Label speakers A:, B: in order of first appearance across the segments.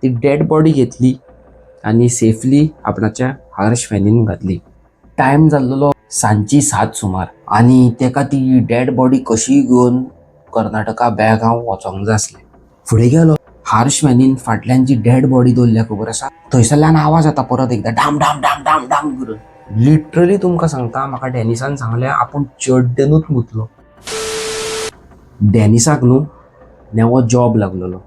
A: ती dead body घेतली आनी सेफली आपणाच्या हार्श व्हॅनीन घातली. टायम जाल्लो सांजची 7 सुमार आनी तेका ती डेड बॉडी कशी घेवन कर्नाटका बेळगांव वचोंक जाय आसलें. फुडें गेलो, हार्श व्हॅनीन फाटल्यान जी डेड बॉडी दवरल्या खबर आसा, थंयसरल्यान आवाज येता परत एकदा डाम डाम डाम डाम डाम करून. लिटरली तुमकां सांगता, म्हाका डॅनिसान सांगलें आपूण चड्डेनूच मुतलो. डॅनिसाक न्हू नवो जॉब लागलेलो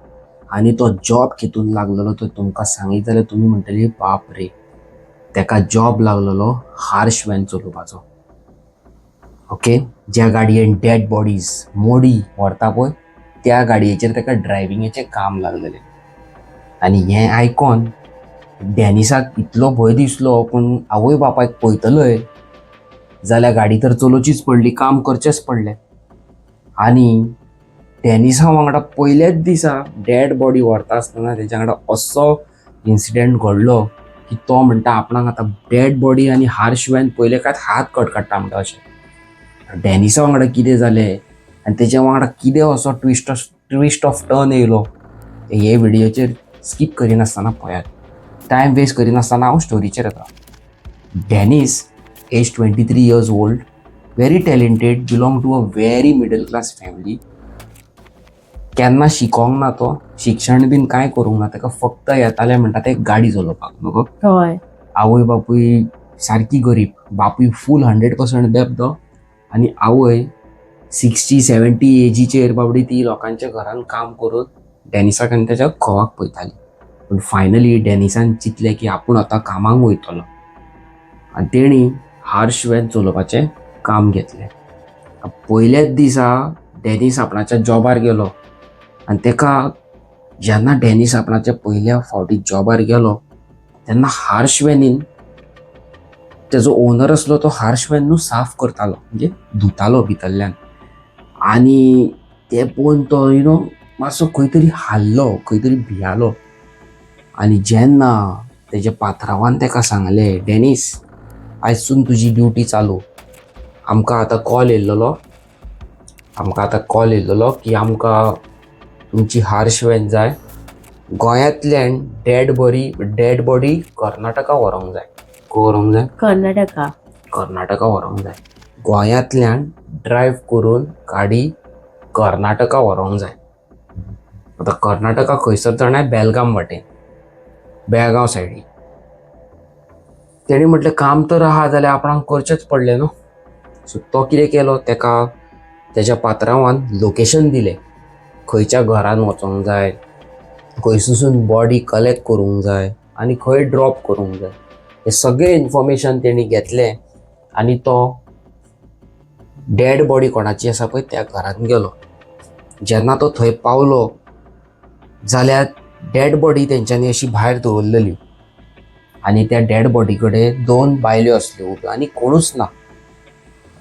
A: आनी तो जॉब कितून लागलेलो तो तुमकां सांगीत जाल्यार तुमी म्हणटली बाप रे. तेका जॉब लागलेलो हार्श व्हॅन चलोवपाचो. ओके, ज्या गाडयेन डेड बॉडीज मोडी व्हरता पळय त्या गाडयेचेर तेका ड्रायव्हिंगेचें काम लागलेलें. आनी हें आयकोन डॅनिसाक इतलो भंय दिसलो, पूण आवय बापायक पळयतलोय जाल्यार गाडी तर चलोवचीच पडली, काम करचेंच पडलें. आनी डॅनिसा वांगडा पयल्याच दिसा डेड बॉडी व्हरता आसतना तेच्या वांगडा असो इन्सिडंट घडलो की तो म्हणटा आपणाक आतां डेड बॉडी आनी हार्श व्हॅन पयले काय हात कडकडटा म्हणटा अशें. डॅनिसा वांगडा कितें जालें आनी तेच्या वांगडा कितें असो ट्विस्ट ऑफ टर्न येयलो हे व्हिडियोचेर स्कीप करिनासतना पळयात. टायम वेस्ट करिनासतना हांव स्टोरीचेर येता. Dennis, age 23 years old, very talented, belong to a very middle class family. केन्ना शिकोंक ना तो, शिक्षण बीन कांय करूंक ना. ताका फक्त येतालें म्हणटा तें गाडी चलोवपाक न्हू गो.
B: हय.
A: आवय बापूय सारकी गरीब, बापूय फूल 100% बेबदो आनी आवय 60-70 एजीचेर बाबडी ती लोकांच्या घरान काम करून डॅनिसाक आनी तेच्या घोवाक पळयताली. पूण फायनली डॅनिसान चिंतलें की आपूण आतां कामाक वयतलो आनी तेणी हार्श व्हॅन चलोवपाचें काम घेतलें. पयल्याच दिसा डॅनिस आपणाच्या जॉबार गेलो आनी तेका जेन्ना डॅनिस आपणाच्या पयल्या फावटी जॉबार गेलो तेन्ना हार्श व्हॅनीन तेजो ओनर आसलो तो हार्श व्हॅन न्हू साफ करतालो, म्हणजे धुतालो भितरल्यान. आनी तें पळोवन तो मातसो खंय तरी हाल्लो, खंय तरी भियालो. आनी जेन्ना तेज्या पात्रांवान तेका सांगलें, डॅनिस आयजसून तुजी ड्युटी चालू, आमकां आतां कॉल येयल्लो, आमकां आतां कॉल येयल्लो की आमकां तुमची हार्श व्हॅन जाय, गोंयांतल्यान डेड बॉडी कर्नाटका व्हरोंक जाय. खंय व्हरोंक जाय?
B: कर्नाटका.
A: कर्नाटका व्हरोंक जाय. गोंयांतल्यान ड्रायव्ह करून गाडी कर्नाटका व्हरोंक जाय. आतां कर्नाटका खंयसर जाणा? बेलगाम वाटेन, बेळगांव सायडीन. तेणी म्हटलें काम तर आहा जाल्यार आपणाक करचेंच पडलें न्हू. सो तो कितें केलो, तेका तेज्या पात्रांवान लोकेशन दिलें, खंयच्या घरान वचोंक जाय, खंयसून बॉडी कलेक्ट करूंक जाय आनी खंय ड्रॉप करूंक जाय, हें सगळें इन्फॉर्मेशन तेणी घेतलें. आनी तो डेड बॉडी कोणाची आसा पळय त्या घरान गेलो. जेन्ना तो थंय पावलो जाल्यार डेड बॉडी तेंच्यांनी अशी भायर दवरलेली आनी त्या डेड बॉडी कडेन दोन बायल्यो आसल्यो उब्यो आनी कोणूच ना.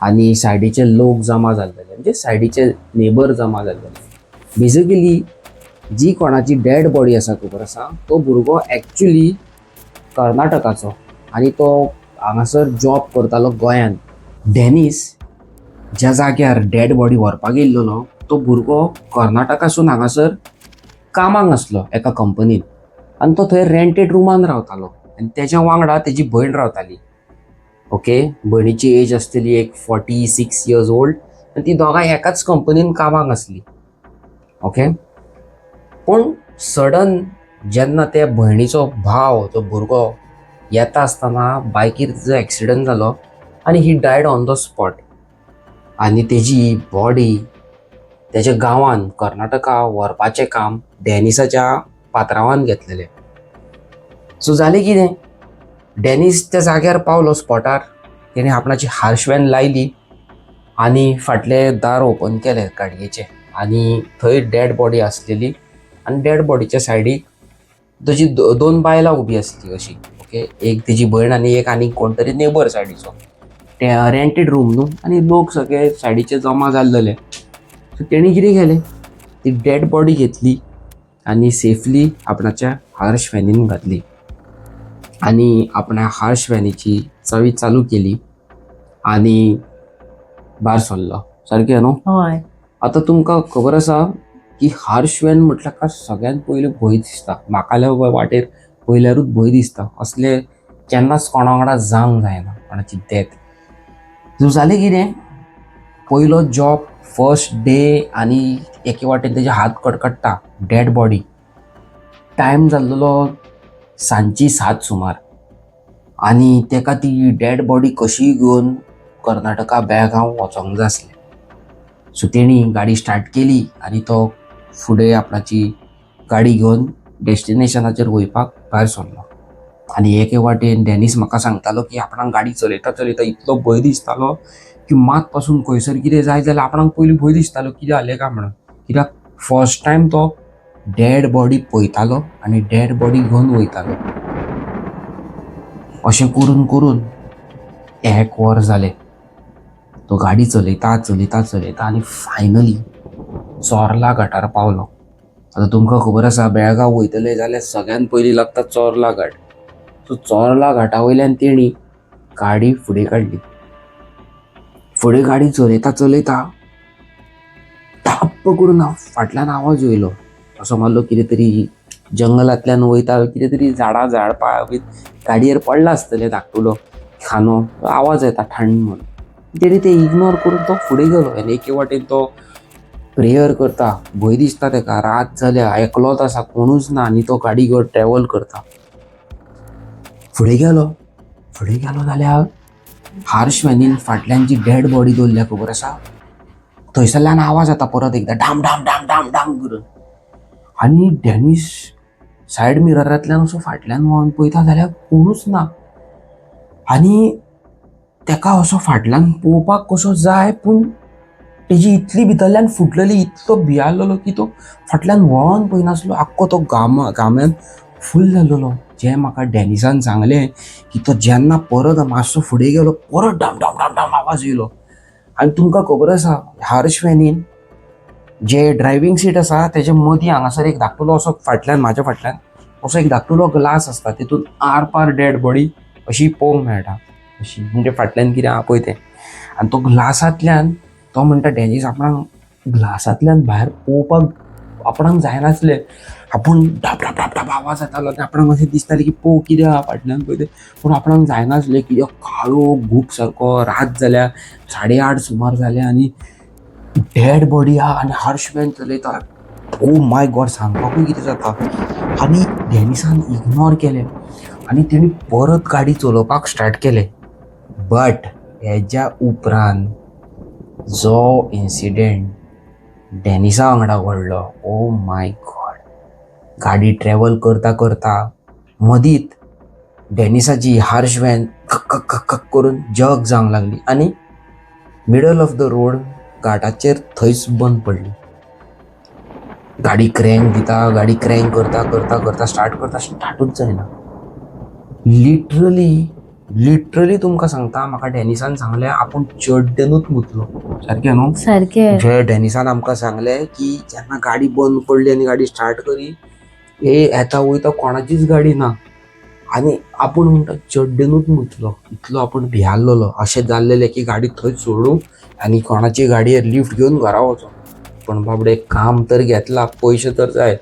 A: आनी सायडीचे लोक जमा जाल्ले, म्हणजे सायडीचे नेबर जमा जाल्ले. बेसिकली जी कोणाची डेड बॉडी आसा खबर आसा, तो भुरगो एक्चुली कर्नाटकाचो आनी तो हांगासर जॉब करतालो गोंयांत. डॅनीस ज्या जाग्यार डेड बॉडी व्हरपाक येयल्लो तो भुरगो कर्नाटकासून हांगासर कामाक आसलो एका कंपनीन आनी तो थंय रेंटेड रुमान रावतालो आनी तेज्या वांगडा तेजी भयण रावताली. ओके, भयणीची एज आसतली एक 46 इयर्स ओल्ड आनी ती दोगांय एकाच कंपनीन कामाक आसली. ओके, पूण सडन जेन्ना त्या भयणीचो भाव तो भुरगो येता आसतना बायकीर तेजो एक्सिडंट जालो आनी he died on the spot. आनी तेजी बॉडी तेज्या गांवान कर्नाटका व्हरपाचें काम डॅनिसाच्या पात्रांवान घेतलेलें. सो जालें कितें, डॅनीस त्या जाग्यार पावलो स्पॉटार, तेणें आपणाची हार्श व्हॅन लायली आनी फाटलें दार ओपन केलें गाडयेचें आनी थंय डेड बॉडी आसलेली आनी डेड बॉडीच्या सायडीक ताजी दोन बायलां उबी आसली अशी. ओके, एक तेजी भयण आनी एक आनीक कोण तरी नेबर सायडीचो. ते रेंटेड रूम न्हू आनी लोक सगळे सायडीचे जमा जाल्लेले. सो तेणी कितें केलें, ती डेड बॉडी घेतली आनी सेफली आपणाच्या हार्श व्हॅनीन घातली आनी आपणा हार्श व्हॅनीची चावी चालू केली आनी भायर सरलो. सारकें न्हू?
B: हय.
A: आतां तुमकां खबर आसा, की हार्श व्हॅन म्हटल्यार का सगळ्यात पयलीं भंय दिसता. म्हाका जाल्यार वाटेर पयल्यारूच भंय दिसता. असले केन्नाच कोणा वांगडा जावंक जायना कोणाची डेथ. सो जालें कितें, पयलो जॉब फर्स्ट डे आनी एके वाटेन तेजे हात कडकडटा. डेड बॉडी, टायम जाल्लो सांजची 7 सुमार आनी तेका ती डेड बॉडी कशीय घेवन कर्नाटका बेळगांव वचोंक जाय आसलें. सो तेणी गाडी स्टार्ट केली आनी तो फुडें आपणाची गाडी घेवन डेस्टिनेशनाचेर वयपाक भायर सरलो. आनी एके वाटेन डॅनीस म्हाका सांगतालो की आपणाक गाडी चलयता चलयता इतलो भंय दिसतालो की मात पासून खंयसर कितें जायत जाल्यार आपणाक पयलीं भंय दिसतालो कितें जालें काय म्हणून, कित्याक फर्स्ट टायम तो डेड बॉडी पळयतालो आनी डेड बॉडी घेवन वयतालो. अशें करून करून एक वर जालें. तो गाडी चलयता चलयता चलयता आनी फायनली चोर्ला घाटार पावलो. आतां तुमकां खबर आसा बेळगांव वयतले जाल्यार सगळ्यान पयलीं लागता चोर्ला घाट. सो चोर्ला घाटा वयल्यान तेणी गाडी फुडें काडली. फुडें गाडी चलयता चलयता धाप्प करून फाटल्यान आवाज येयलो. असो मारलो कितें तरी जंगलांतल्यान वयता, कितें तरी झाडां झाडपां बी गाडयेर पडला आसतलें धाकटुलो खांदो, आवाज येता ठाण म्हणून. तेणी ते इग्नोर करून तो फुडें गेलो आनी एके वाटेन तो प्रेयर करता. भंय दिसता तेका, रात जाल्या, एकलोच आसा, कोणूच ना आनी तो गाडी घेवन ट्रॅवल करता. फुडें गेलो, फुडें गेलो जाल्यार हार्श व्हॅनीन फाटल्यान जी डेड बॉडी दवरल्या खबर आसा, थंयसरल्यान आवाज येता परत एकदां डाम डाम डाम डाम डाम करून. आनी डॅनीस सायड मिररांतल्यान असो फाटल्यान वळोन पळयता जाल्यार कोणूच ना. आनी तेका असो फाटल्यान पळोवपाक कसो जाय, पूण तेजी इतली भितरल्यान फुटलेली, इतलो भियालेलो की तो फाटल्यान वळोन पळयनासलो. आख्खो तो घाम्यान फूल जाल्लो. जें म्हाका डॅनिसान सांगलें की तो जेन्ना परत मातसो फुडें गेलो परत डाम डाम डाम डाम आवाज येयलो. आनी तुमकां खबर आसा हार्श व्हॅनीन जे ड्रायव्हींग सीट आसा तेजे मदीं हांगासर एक धाकटुलो असो फाटल्यान, म्हाज्या फाटल्यान असो एक धाकटुलो ग्लास आसता, तितून are par dead body अशी पळोवंक मेळटा, अशी म्हणजे फाटल्यान कितें आहा पळय तें. आनी तो ग्लासांतल्यान तो म्हणटा डॅनीस आपणाक ग्लासांतल्यान भायर पळोवपाक आपणाक जायनासलें. आपूण डाब डाब डाब डाब आवाज येतालो आनी आपणाक अशें दिसतालें की पळोवं कितें आहा फाटल्यान पळय तें, पूण आपणाक जायनासलें. कित्याक काळो गूप सारको, रात जाल्या, 8:30 सुमार जाल्या आनी डेड बॉडी आहा आनी हार्श व्हॅन चलयता. ओ my God, सांगपाकूय कितें जाता. आनी डॅनिसान इग्नोर केलें आनी तेणी परत गाडी चलोवपाक स्टार्ट केलें. बट हेज्या उपरांत जो इन्सिडेंट डॅनिसा वांगडा घडलो, ओ my God. गाडी ट्रॅवल करता करता मदींत डॅनिसाची हार्श व्हॅन खक खक खक खक करून जग जावंक लागली आनी मिडल ऑफ the road घाटाचेर थंयच बंद पडली. गाडी क्रँक दिता, गाडी क्रँक करता करता करता स्टार्ट करता, स्टार्टूच जायना. लिटरली लिटरली तुमकां सांगता, म्हाका डॅनिसान सांगलें आपूण चड्डेनूच मुतलो. सारकें न्हू?
B: सारकें.
A: जे डॅनिसान आमकां सांगलें की जेन्ना गाडी बंद पडली आनी गाडी स्टार्ट करी, हे येता वयता कोणाचीच गाडी ना आनी आपूण म्हणटा चड्डेनूच मुतलो, इतलो आपूण भियाल्लोलो. अशें जाल्लेलें की गाडी थंयच सोडूं आनी कोणाची गाडयेर लिफ्ट घेवन घरा वचो. पूण बाबडे काम तर घेतलां, पयशे तर जाय.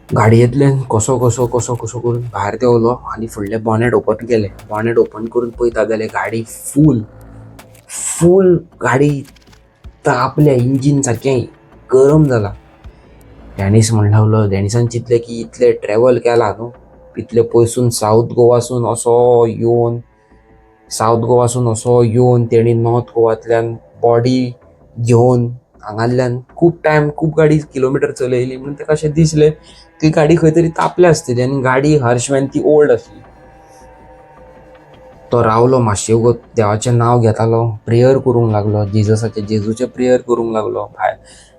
A: गाडयेंतल्यान कसो कसो कसो कसो करून भायर देंवलो आनी फुडलें बॉनेट ओपन केलें. बॉनेट ओपन करून पळयता जाल्यार गाडी फूल फूल गाडी तापल्या, इंजीन सारकें गरम जालां. डॅनीस म्हण लागलो, डॅनिसान चिंतलें की इतलें ट्रॅवल केलां न्हू, इतले पयसून सावथ गोवासून असो येवन, सावथ गोवासून असो येवन तेणी नॉर्थ गोवांतल्यान बॉडी घेवन हांगांतल्यान खूब टायम खूब गाडी किलोमिटर चलयली म्हणून ताका अशें दिसलें ती गाडी खंय तरी तापल्या आसतली आनी गाडी हर्श व्हॅन ती ओल्ड आसली. तो रावलो मातशें वगत, देवाचें नांव घेतालो, प्रेयर करूंक लागलो, जेजसाचें जेजूचें प्रेयर करूंक लागलो भायर.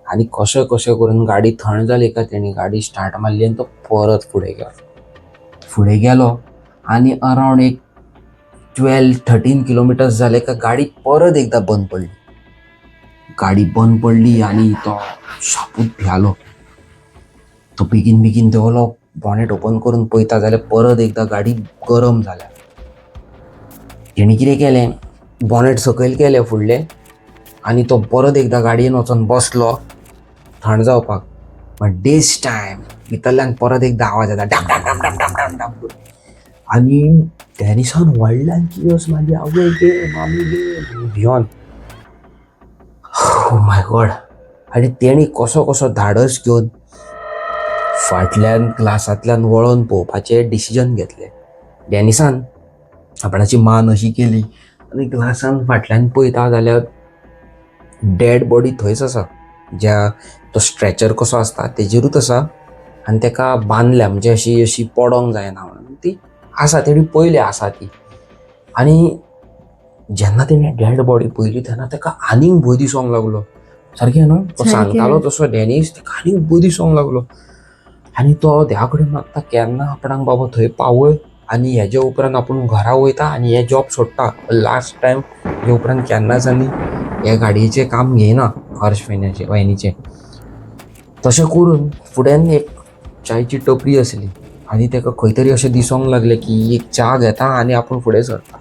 A: आनी कशें कशें करून गाडी थंड जाली काय तेणी गाडी स्टार्ट मारली आनी तो परत फुडें गेलो. फुडें गेलो आनी अरावंड एक 12-13 किलोमिटर्स जाले काय गाडी परत एकदां बंद पडली. गाडी बंद पडली आनी तो शापूत भियालो. तो बेगीन बेगीन देंवलो, बॉनेट ओपन करून पळयता जाल्यार परत एकदां गाडी गरम जाल्या. तेणी कितें केलें, बॉनेट सकयल केलें फुडलें आनी तो परत एकदां गाडयेन वचोन बसलो थंड जावपाक. बट these time भितरल्यान परत एकदां आवाज येता, डम डम डम डम डम डम डम करून. आनी डॅनिसान व्हडल्यान किळस मारली, आवय गे, मामी गे, भियोन. ओ my God. आनी तेणी कसो कसो धाडस घेवन फाटल्यान ग्लासांतल्यान वळोन पळोवपाचें डिसिजन घेतलें. डॅनिसान आपणाची मान अशी केली आनी ग्लासान फाटल्यान पळयता जाल्यार डेड बॉडी थंयच आसा, ज्या तो स्ट्रेचर कसो आसता तेजेरूच आसा आनी तेका बांदल्या, म्हणजे अशी अशी पडोंक जायना म्हणून ती आसा. तेणी पयली आसा ती. आनी जेन्ना तेणी डेड बॉडी पळयली तेन्ना तेका आनीक भंय दिसोंक लागलो. सारकें न्हू तो
B: सारकें.
A: सांगतालो तसो डॅनीस तेका आनीक भंय दिसोंक लागलो आनी तो देवा कडेन मागता, केन्ना आपणाक बाबा थंय पावय आनी हेजे उपरांत आपूण घरा वयता आनी हें जॉब सोडटा लास्ट टायम. हेजे उपरांत केन्नाच आनी हे गाडयेचें काम घेयना, हर्ष वेनाचें वॅनीचें. तशें करून फुड्यान एक च्यायची टपरी आसली आनी ताका खंय तरी अशें दिसोंक लागलें की एक च्या घेता आनी आपूण फुडें सरता.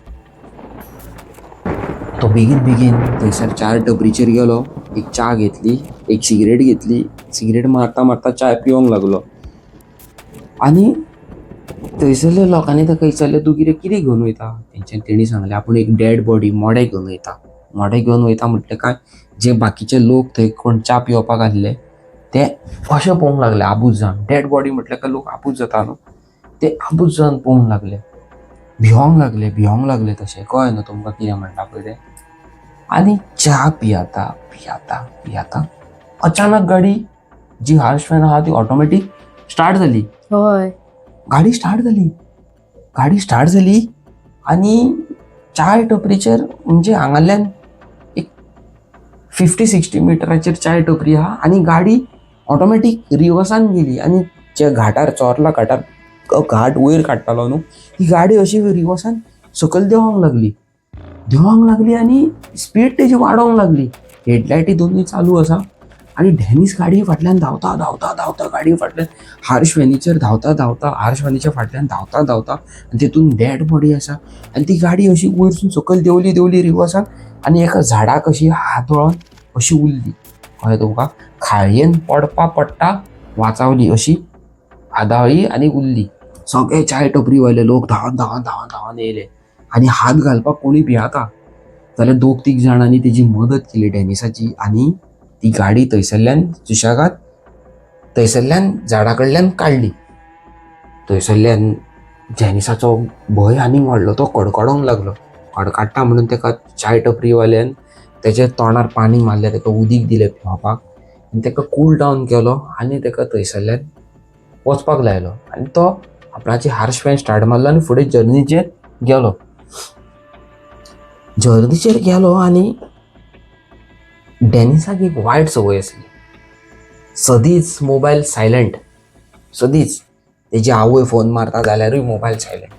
A: तो बेगीन बेगीन थंयसर चार टपरीचेर गेलो, एक च्या घेतली, एक सिगरेट घेतली, सिगरेट मारता मारता च्याय पिवंक लागलो. आनी थंयसरल्या लोकांनी ताका विचारलें, तूं कितें कितें घेवन वयता? तेंच्यानी तेणी सांगलें, आपूण एक डेड बॉडी, मडें घेवन वयता. मडें घेवन वयता म्हटलें काय जे बाकीचे लोक थंय कोण च्या पिवपाक आसले ते अशें पळोवंक लागले आबूज जावन. डेड बॉडी म्हटल्यार काय लोक आबूज जाता न्हू, ते आबूज जावन पळोवंक लागले, भियोंक लागले, भियोंक लागले तशें. कळ्ळें न्हू तुमकां कितें म्हणटा पळय तें. आनी च्या पियाता पियाता पियाता अचानक गाडी जी हार्श फॅन आहा ती ऑटोमॅटीक स्टार्ट जाली. गाडी स्टार्ट जाली, गाडी स्टार्ट जाली आनी चाय टपरीचेर, म्हणजे हांगाल्यान एक 50-60 मिटराचेर चाय टपरी आहा आनी गाडी ऑटोमॅटीक रिवर्सान गेली आनी जे घाटार, चोर्ला घाटार, घाट वयर काडटालो न्हू, ती गाडी अशी रिवर्सान सकयल देंवोंक लागली, देंवोंक लागली आनी स्पीड तेजी वाडोंक लागली. हेडलायटी दोनूय चालू आसा आनी डॅनीस गाडी फाटल्यान धांवता धांवता धांवता, गाडी फाटल्यान हार्श वेनीचेर धांवता धांवता, हार्श वेनीच्या फाटल्यान धांवता धांवता आनी तितून डेड बॉडी आसा आनी ती गाडी अशी वयरसून सकयल देंवली, देंवली रिवर्सान आनी एका झाडाक अशी हात वळोन अशी उरली. कळ्ळें तुमकां? खाळयेन पडपा पडटा वाचावली, अशी आदाळी आनी उरली. सगळे चाय टपरी वयले लोक धांवन धांवन धांवन धांवन येयले आनी हात घालपाक कोणूय भियाता. जाल्यार दोग तीग जाणांनी तेजी मदत केली डॅनिसाची आनी ती गाडी थंयसरल्यान सुशेगाद थंयसरल्यान झाडा कडल्यान काडली. थंयसरल्यान डॅनिसाचो भंय आनीक वाडलो. तो कडकडोंक लागलो. कडकडटा म्हणून ताका चाय टपरीवाल्यान तेच्या तोंडार पाणी मारलें, ताका उदीक दिलें पिवपाक आनी ताका कूल डावन केलो आनी ताका थंयसरल्यान वचपाक लायलो आनी तो आपणाची हार्श फॅन स्टार्ट मारलो आनी फुडें जर्नीचेर गेलो. जर्नीचेर गेलो आनी डॅनिसाक एक वायट संवय आसली, सदींच मोबायल सायलंट. सदींच तेजी आवय फोन मारता जाल्यारूय मोबायल सायलंट.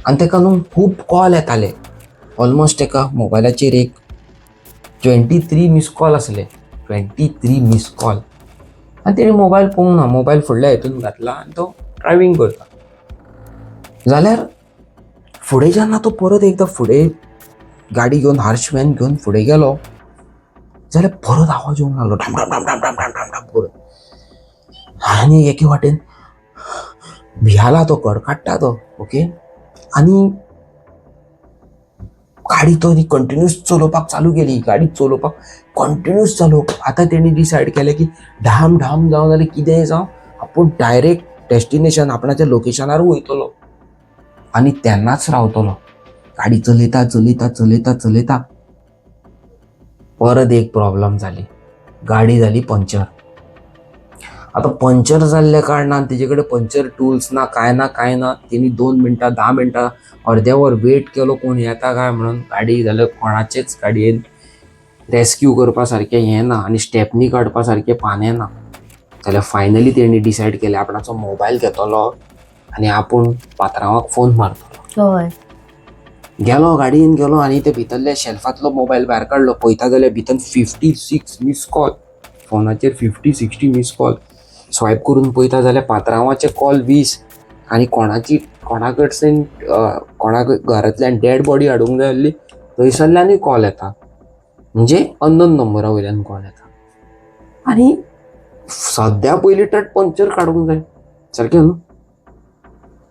A: आनी ताका न्हू खूब कॉल येताले. ऑलमोस्ट ताका मोबायलाचेर एक 23 मिस कॉल आसले, 23 मिस कॉल. आनी तेणी मोबायल पळोवंक ना, मोबायल फुडल्या हितून घातला आनी तो ड्रायवींग करता. जाल्यार फुडें जेन्ना तो परत एकदां फुडें गाडी घेवन, हार्श वॅन घेवन फुडें गेलो जाल्यार परत आवाज येवंक लागलो, ढम ढम ढम ढम ढम ढम ढम ढम करून. आनी एके वाटेन भियाला तो, कडकडटा तो. ओके, आनी गाडी तो कंटिन्यूस चलोवपाक चालू केली. गाडी चलोवपाक कंटिन्यूस चलोवप. आतां तेणी डिसायड केलें की ढाम ढाम जावं जाल्यार कितेंय जावं, आपूण डायरेक्ट डेस्टिनेशन आपणाच्या लोकेशनार वयतलो आनी तेन्नाच रावतलो. गाडी चलयता चलयता चलयता चलयता परत एक प्रॉब्लम जाली, गाडी जाली पंचर. आतां पंचर जाल्ल्या कारणान तेजे कडेन पंचर टुल्स ना, कांय ना, कांय ना. तेणी 2 मिनटां, 10 मिनटां, अर्दें वर वेट केलो कोण येता काय म्हणून. गाडी जाल्यार कोणाचेच गाडयेन रेस्क्यू करपा सारकें हें ना आनी स्टेपनी काडपा सारकें पानें ना. जाल्यार फायनली तेणी डिसायड केलें, आपणाचो मोबायल घेतलो आनी आपूण पात्रांवाक फोन मारतलो. गेलो गाडयेन गेलो आनी ते भितरल्या शेल्फांतलो मोबायल भायर काडलो. पळयता जाल्यार भितर 56 मिस कॉल, फोनाचेर 50-60 मिस कॉल. स्वायप करून पळयता जाल्यार पात्रांवाचे कॉल 20 आनी कोणाची कोणा कडसून कोणाक घरांतल्यान डेड बॉडी हाडूंक जाय आसली थंयसरल्यानूय कॉल येता, म्हणजे अननोन नंबरा वयल्यान कॉल येता. आनी सद्या पयलीं तर पंक्चर काडूंक जाय सारकें न्हू.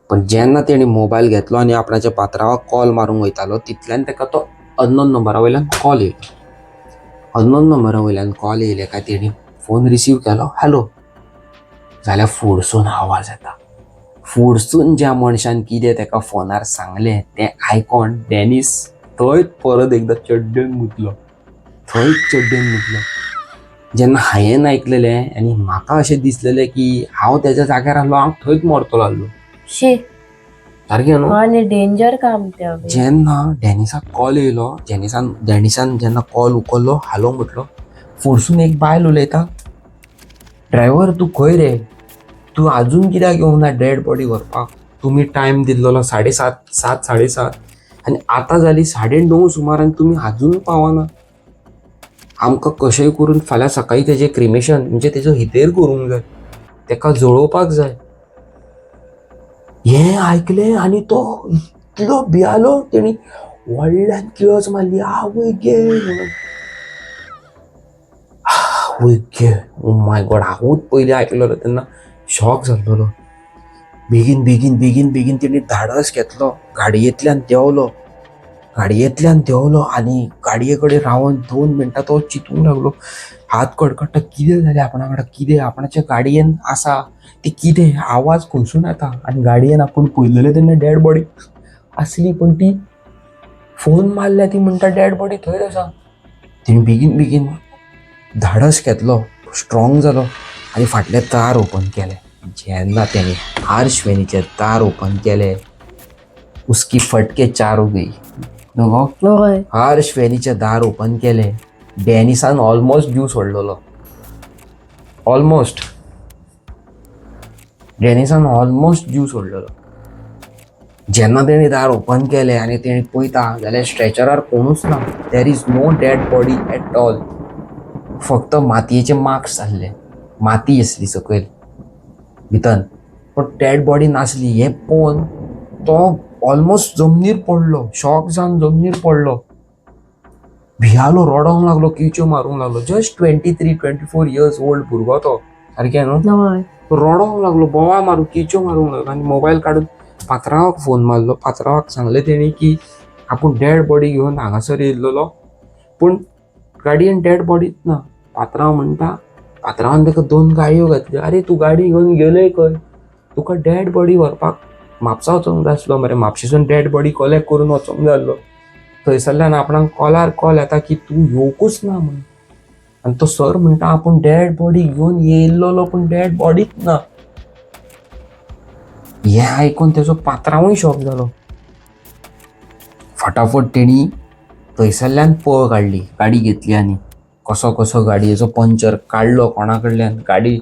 A: पण जेन्ना तेणी मोबायल घेतलो आनी आपणाच्या पात्रांवाक कॉल मारूंक वयतालो तितल्यान ताका तो अननोन नंबरा वयल्यान कॉल येयलो. अननोन नंबरा वयल्यान कॉल येयले काय तेणी फोन रिसीव केलो, हॅलो जाल्यार फुडसून आवाज येता. फुडसून ज्या मनशान कितें ताका फोनार सांगलें तें आयकोन डॅनीस थंयच परत एकदां चड्डेन मुतलो, थंयच चड्डेन मुतलो. जेन्ना हांयेन आयकलेलें आनी म्हाका अशें दिसलेलें की हांव तेज्या जाग्यार आहलो हांव थंयच मरतलो आहलो.
B: शी.
A: सारकें न्हू.
B: आनी डेंजर काम तें अबे.
A: जेन्ना डॅनिसाक कॉल येयलो, डॅनिसान जेन्ना कॉल उखल्लो, हालो म्हटलो, फुडसून एक बायल उलयता, ड्रायव्हर तूं खंय रे, तूं आजून कित्याक येवंक ना डेड बॉडी व्हरपाक, तुमी टायम दिल्लो 7:30, 7 7:30 आनी आतां जाली 9:30 सुमार आनी तुमी आजून पावना. आमकां कशेंय करून फाल्यां सकाळीं तेजें क्रिमेशन म्हणजे तेजो हितेर करूंक जाय, तेका जळोवपाक जाय. हें आयकलें आनी तो इतलो भियालो, तेणी व्हडल्यान किळस मारली, आवय गे म्हणून. आवय गे, ओ my God. हांवूच पयलीं आयकलेलो तेन्ना शॉक जाल्लो. बेगीन बेगीन बेगीन बेगीन तेणी धाडस घेतलो, गाडयेंतल्यान देंवलो, गाडयेंतल्यान देंवलो आनी गाडये कडेन रावन 2 मिनटां तो चिंतूंक लागलो. हात कडकडटा, कितें जालें आपणा वांगडा, कितें आपणाच्या गाडयेन आसा ती, कितें आवाज खंयसून येता. आनी गाडयेन आपूण पळयलेलें तेन्ना डेड बॉडी आसली, पण ती फोन मारल्या ती म्हणटा डेड बॉडी थंयच आसा. तेणी बेगीन बेगीन धाडस घेतलो, स्ट्रॉंग जालो आनी फाटलें दार ओपन केलें. जेन्ना तेणी हार्श वेनीचें दार ओपन केलें, उसकी फटके चार हो गई न्हू गो.
B: हय.
A: हार्श वेनीचें दार ओपन केलें, डॅनिसान ऑलमोस्ट जीव सोडलेलो, ऑलमोस्ट डॅनिसान ऑलमोस्ट जीव सोडलेलो. जेन्ना तेणी दार ओपन केलें आनी तेणी पळयता जाल्यार स्ट्रेचरार कोणूच ना, there is no dead body at all. फक्त मातयेचे मार्क्स आसले, माती आसली सकयल भितर, पण डेड बॉडी नासली. हें पळोवन तो ऑलमोस्ट जमनीर पडलो, शॉक जावन जमनीर पडलो, भियालो, रडोंक लागलो, किळच्यो मारूंक लागलो. जस्ट 23 24 इयर्स ओल्ड भुरगो तो, सारकें न्हू.
B: हय.
A: रडोंक लागलो, बोवाळ मारूंक, किळच्यो मारूंक लागलो आनी मोबायल काडून पात्रांवाक फोन मारलो. पात्रांवाक सांगलें तेणी की आपूण डेड बॉडी घेवन हांगासर येयल्लो, पूण गाडयेन डेड बॉडीच ना. पात्रांव म्हणटा, पात्रांवान ताका 2 गाळयो घातल्यो, आरे तूं गाडी घेवन गेलय खंय, तुका डेड बॉडी व्हरपाक म्हापसा वचोंक जाय आसलो मरे, म्हापशेसून डेड बॉडी कलेक्ट करून वचोंक जाय आसलो, थंयसरल्यान आपणाक कॉलार कॉल येता की तूं येवकूच ना म्हणून. आनी तो सर म्हणटा आपूण डेड बॉडी घेवन येयल्लो, पूण डेड बॉडीच ना. हें आयकून तेजो पात्रांवूय शॉक जालो. फटाफट तेणी थंयसरल्यान पळ काडली, गाडी घेतली आनी कसो कसो गाडयेचो पंचर काडलो कोणा कडल्यान, गाडी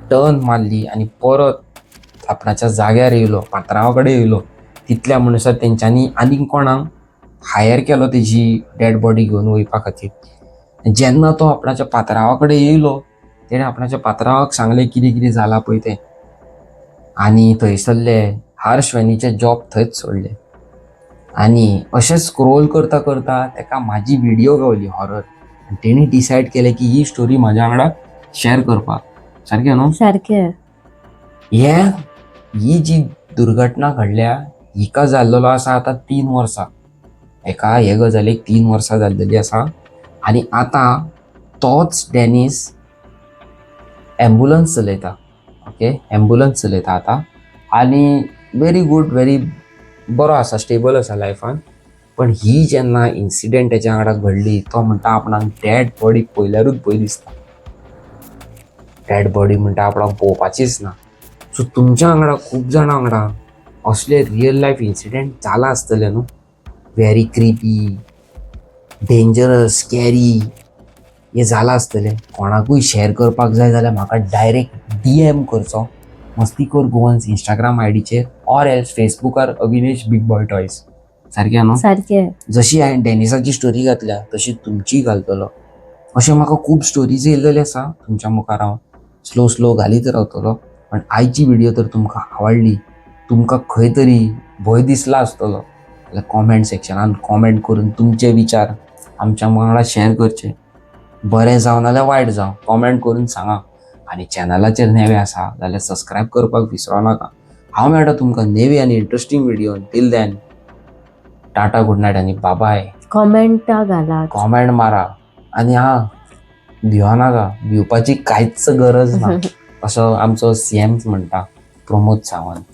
A: टर्न मारली आनी परत आपणाच्या जाग्यार येयलो, पात्रांवा कडेन येयलो. तितल्या म्हणसर तेंच्यांनी आनीक कोणाक हायर केलो तेजी डेड बॉडी घेवन वयपा खातीर. जेन्ना तो आपणाच्या पात्रांवा कडेन येयलो, तेणें आपणाच्या पात्रांवाक सांगलें कितें कितें जालां पळय तें, आनी थंयसरले हार्श वेनीचें जॉब थंयच सोडलें. आनी अशें स्क्रोल करता करता तेका म्हाजी व्हिडियो गावली हॉरर, आनी तेणी डिसायड केलें की ही स्टोरी म्हाज्या वांगडा शेअर करपाक. सारकें न्हू?
B: सारकें.
A: ही जी दुर्घटना घडल्या हिका जाल्लेलो आसा आतां 3 वर्सां, हेका हे गजालीक 3 वर्सां जाल्लेली आसा. आनी आतां तोच डॅनीस एम्बुलंस चलयता, ओके, एम्बुलंस चलयता आतां, आनी व्हेरी गूड, व्हेरी बरो आसा, स्टेबल आसा लायफान. पण ही जेन्ना इन्सिडंट तेच्या वांगडा घडली, तो म्हणटा आपणाक डेड बॉडी पळयल्यारूच भंय दिसता, डेड बॉडी म्हणटा आपणाक पळोवपाचीच ना. सो तुमच्या वांगडा खूब जाणां वांगडा असले रियल लायफ इन्सिडंट जाला आसतले न्हू, व्हेरी क्रिपी, डेंजरस, स्कॅरी हें जालां आसतलें. कोणाकूय शेअर करपाक जाय जाल्यार म्हाका डायरेक्ट DM करचो, मस्तीखोर गोवन्स इंस्टाग्राम आयडीचेर, ऑर एल्स फेसबुकार अविनेश बिग बॉय टॉयज. सारकें न्हू?
B: सारकें.
A: जशी हांवें डॅनिसाची स्टोरी घातल्या तशी तुमचीय घालतलो. अशें म्हाका खूब स्टोरीज येयल्लेले आसा तुमच्या मुखार, हांव स्लो स्लो घालीत रावतलो. पण आयची व्हिडियो तर तुमकां आवडली, तुमकां खंय तरी भंय दिसला आसतलो जाल्यार कॉमेंट सेक्शनान कॉमेंट करून तुमचे विचार आमच्या वांगडा शेअर करचे. बरें जावं नाल्यार वायट जावं, कॉमेंट करून सांगा. आनी चॅनलाचेर नवे आसा जाल्यार सबस्क्रायब करपाक विसरो नाका. हांव मेळटा तुमकां नेवी आनी interesting video. Till then tata, good night आनी बाबाय.
B: कॉमेंटा घालात.
A: कॉमेंट मारा आनी हा, भियो नाका, भिवपाची कांयच गरज ना, असो आमचो सीएम म्हणटा, प्रमोद सावंत.